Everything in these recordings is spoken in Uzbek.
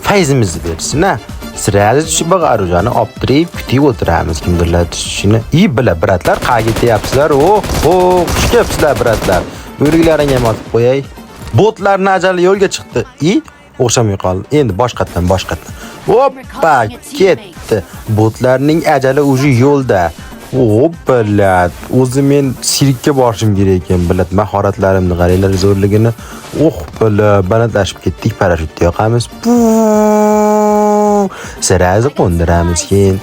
Fayzimizni bersin, a. Сразу tushib оружие ni olib turib, kutib o'tiramiz kimdirlar tushishini. И бля, брат lar, qayerga ketyapsizlar? Oh, oh, xush kelibsizlar, брат lar. O'riklaringga ham otib qo'yay. Botlarning ajali yo'lga chiqdi. И o'xshamay qoldi. Endi boshqatdan, boshqatdan. Oppa, ketdi. Botlarning ajali уже yo'lda. O, блядь, o'zi men sirkka borishim kerak ekan, блядь, mahoratlarimni qaranglar zo'rligini. Oh, бля, balandlashib ketdik, parashyutni yoqamiz. Сразу qo'ndiramiz keyin.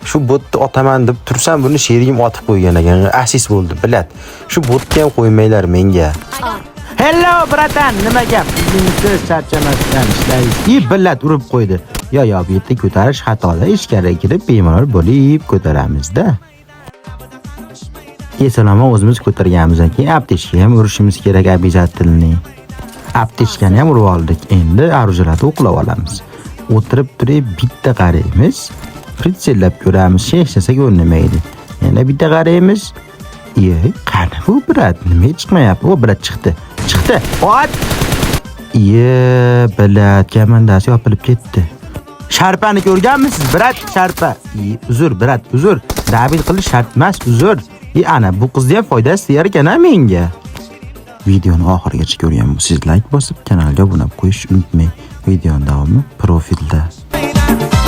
Shu botni otaman deb tursam, buni sherigim otib qo'ygan ekan. Assist bo'ldi, блядь. Shu botga ham qo'ymanglar menga. Hello, братан, nima gap? Siz charchamasdan ishlaysiz. И, блядь, urib qo'ydi. Yo, yo, bu yerda ko'tarish xatoda, ichkariga kirib bemalol bo'lib ko'taramizda. Eson-omon o'zimiz ko'targanimizdan keyin аптечка ham urishimiz kerak обязательно. Аптечка ni ham urib oldik. Endi оружие larni o'qlab olamiz. O'tirib turib bitta qaraymiz. Прицел lab ko'ramiz, hech narsa ko'rinmaydi. Yana bitta qaraymiz. Iye, qani bu, брат? Nima chiqmayapti? O, брат, chiqdi. Chiqdi. Ot! Iye, блядь, komandasi yopilib ketdi. Sharpani ko'rganmisiz, брат? Sharpa. Iye, uzr, брат, uzr. Добить qilish shart emas, uzr. E, ana bu qizni ham foydasi tegar ekan a menga. Videoni oxirigacha ko'rgan bo'lsangiz, like bosib, kanalga obuna qo'yish unutmang. Videoning davomi profilda. Baby.